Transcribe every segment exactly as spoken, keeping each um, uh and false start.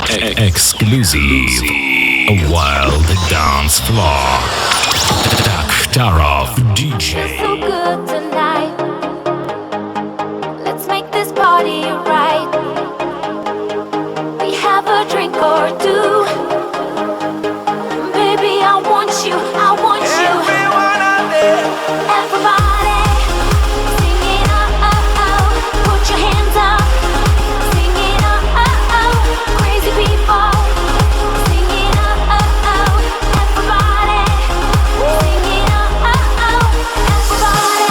Exclusive. A wild dance floor. Daktarov D J. So good tonight. Let's make this party right. We have a drink or two. Baby, I want you, I want you. Everybody, sing it out, oh, oh. Put your hands up, sing it out, oh, oh. Crazy people, sing it out, oh, oh. Everybody, sing it out, oh, oh. Everybody.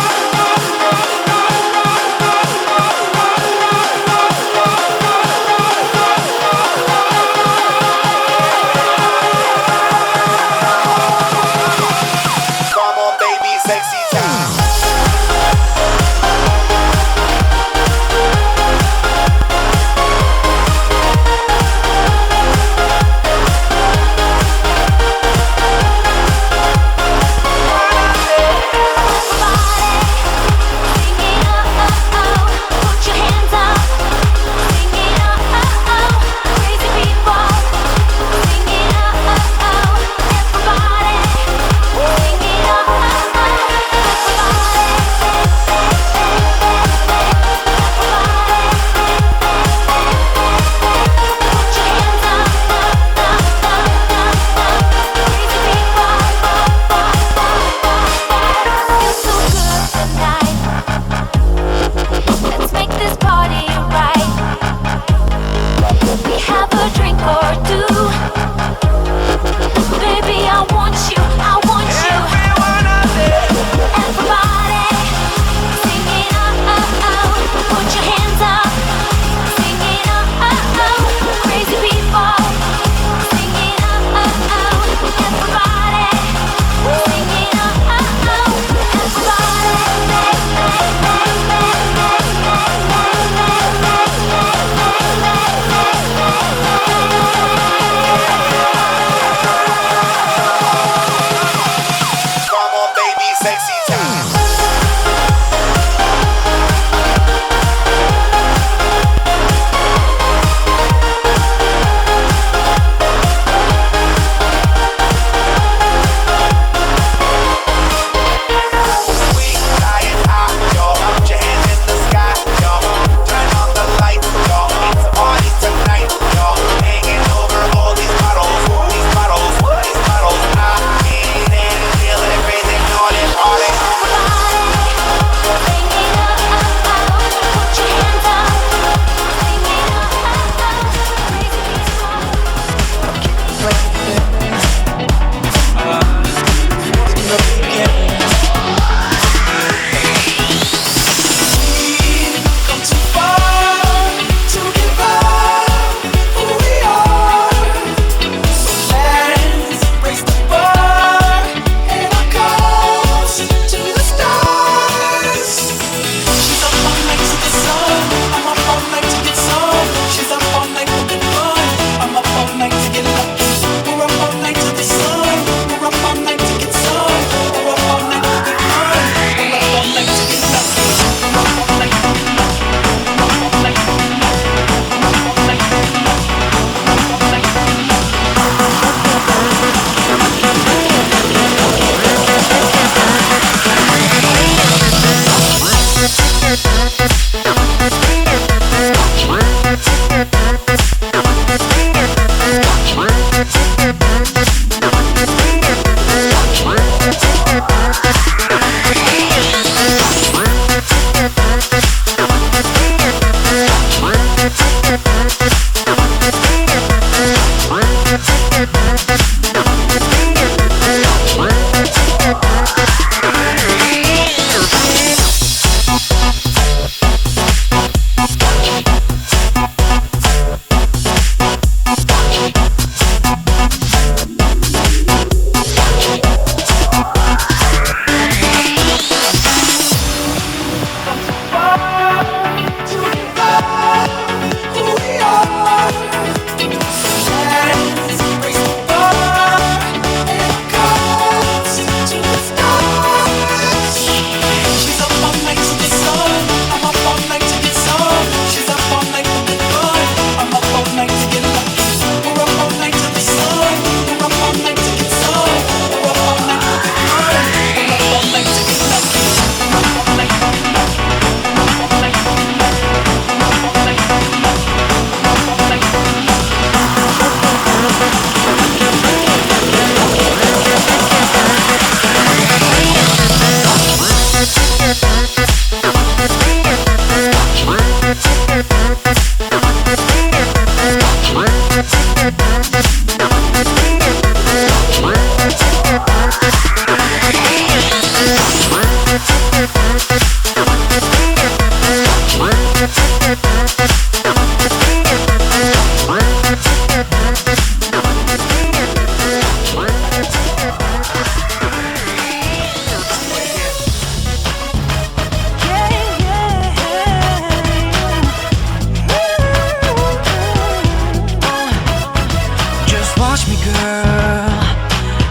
Girl,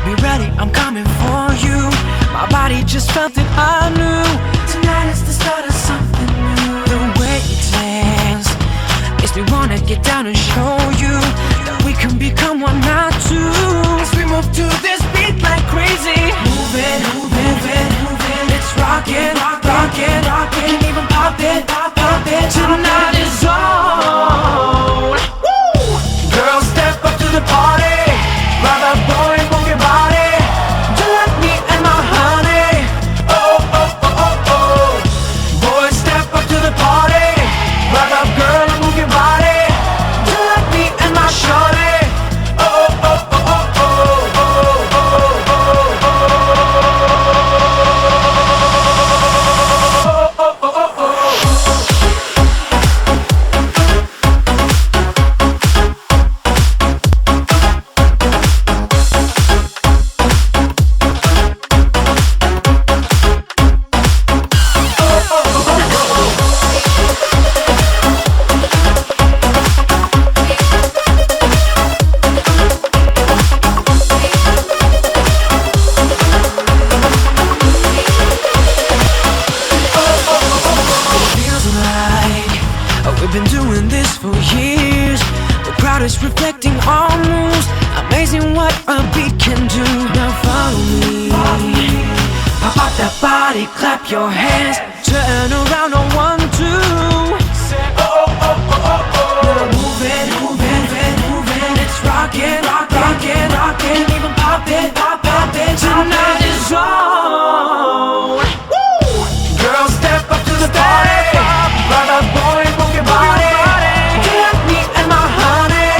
be ready, I'm coming for you. My body just felt it, I knew. Tonight is the start of something new. The way you dance makes me wanna get down and show you that we can become one, not two. As we move to this beat like crazy. Move it, move it, move it, move it. Let's rock it, rock, rock it, rock it. Can even pop it, pop, pop it. Tonight is on. Woo! Girls, step up to the party. Grab a boy, move your body. You and me and my honey. Oh, oh, oh, oh, oh. Boys, step up to the party. Grab a girl and move your body. You and me and my shorty. Oh, oh, oh, oh, oh. Feels like we've been doing this for years. The crowd is reflecting our moves. Amazing what a beat can do. Now follow me. Pop out that body, clap your hands. Turn around on one, two. Say, oh, oh, oh, oh, oh, oh. Now move it, move it, move it, move it. Let's rock it, rock, rock it, rock it. Even pop it, pop, pop it. Tonight is on. Woo! Girls, step up to the party. Grab a boy, move your body. You and me and my honey.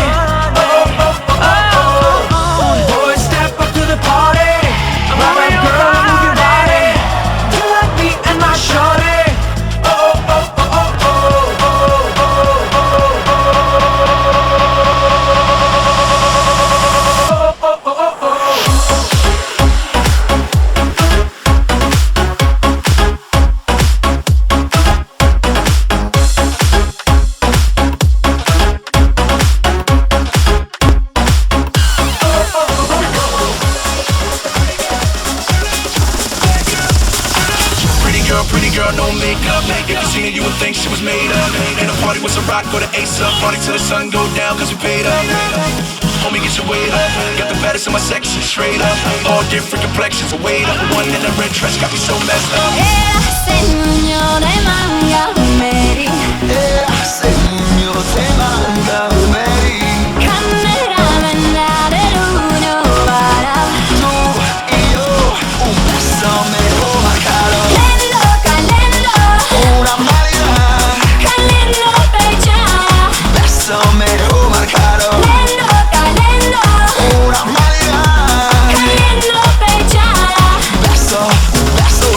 Oh, oh, oh, oh, oh. Boys, step up to the party. Grab a girl, move your body. You and me and my shorty. Oh, oh, oh, oh, oh. Pretty girl, pretty girl, no makeup. If you seen her, you would think she was made up. And the party was a rock, go to Ace Up. Party till the sun go down, cause we paid up. Homie, get your weight up. Got the baddest in my section, straight up. All different complexions, weight up. One in a red dress, got me so messed up. Era segno le manga numeri. Era segno le manga numeri. Cameraman, dare l'uno para. Tu, io, un beso me lo marcaron. Lento, calendo. Una marina. Calendo, pecha. Beso me lo marcaron. Lento, calendo. Una marina. Calendo, pecha. Beso, un beso.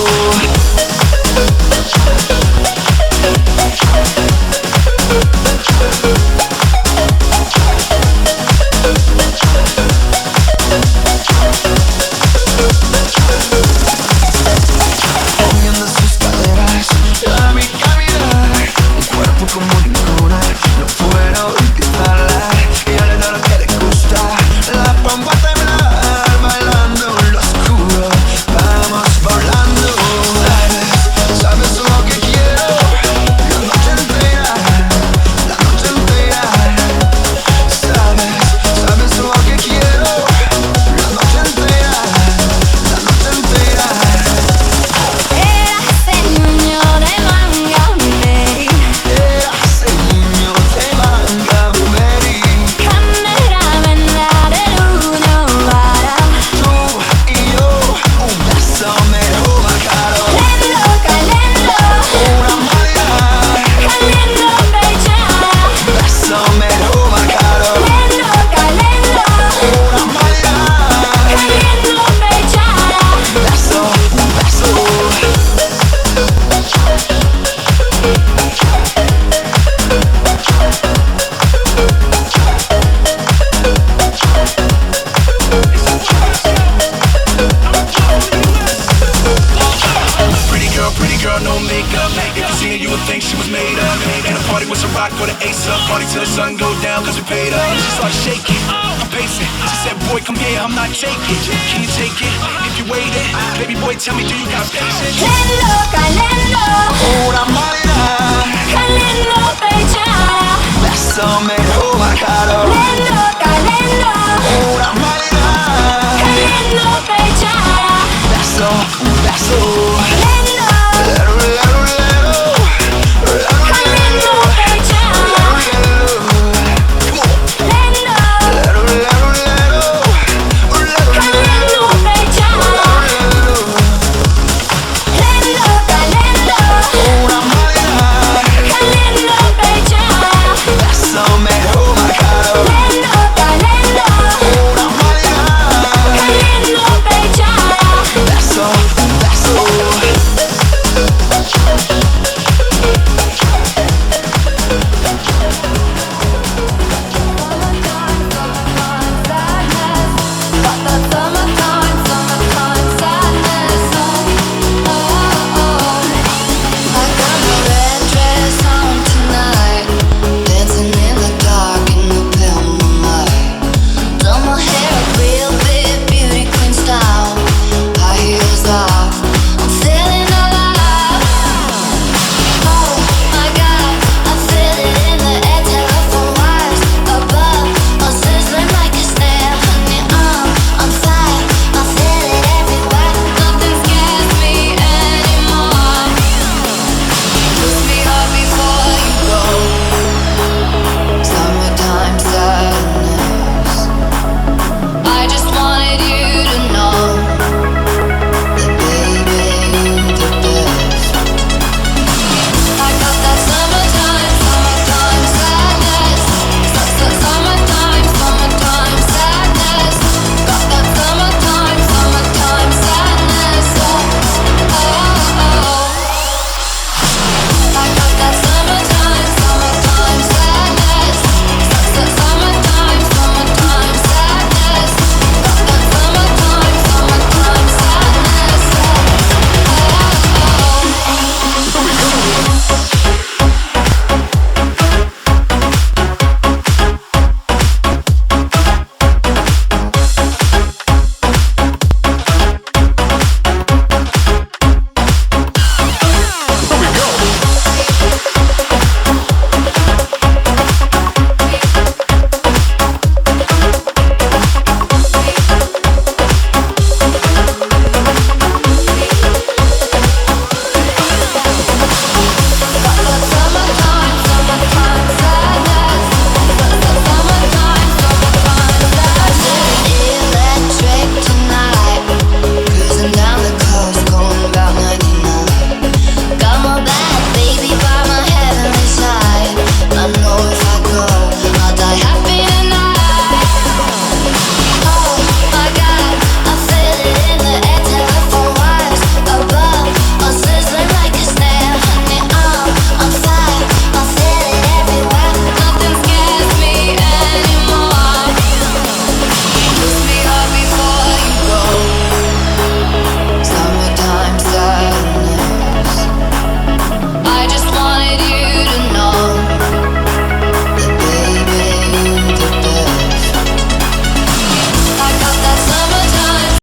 Moviendo sus caderas, a mi caminar, un cuerpo como ninguna, no puedo olvidarla. Ella le da lo que le gusta, la pongo a temblar, bailando en lo oscuro, vamos volando. Sabes, sabes lo que quiero, la noche entera, la noche entera. Sabes, sabes lo que quiero, la noche entera, la noche entera. Era segno le manga numeri. Era segno le manga numeri. Cameraman, dare l'uno para. Tu, io, un beso me lo marcaron. Lento, calendo. Una marina. Calendo, pecha. Beso me lo marcaron. Lento, calendo. Una marina. Calendo, pecha. Beso, un beso. Pretty girl, pretty girl, no makeup. If you seen her, you would think she was made up. And the party was a rock, go to Ace Up. Party till the sun go down, cause we paid up. She started shaking, I'm pacing. She said, boy, Wait, come here, I'm not taking. Can you take it? If you waiting, baby boy, tell me, do you got patience? Lelo, kalelo, Ora marina, kalelo, pecha. Some oh my god, oh.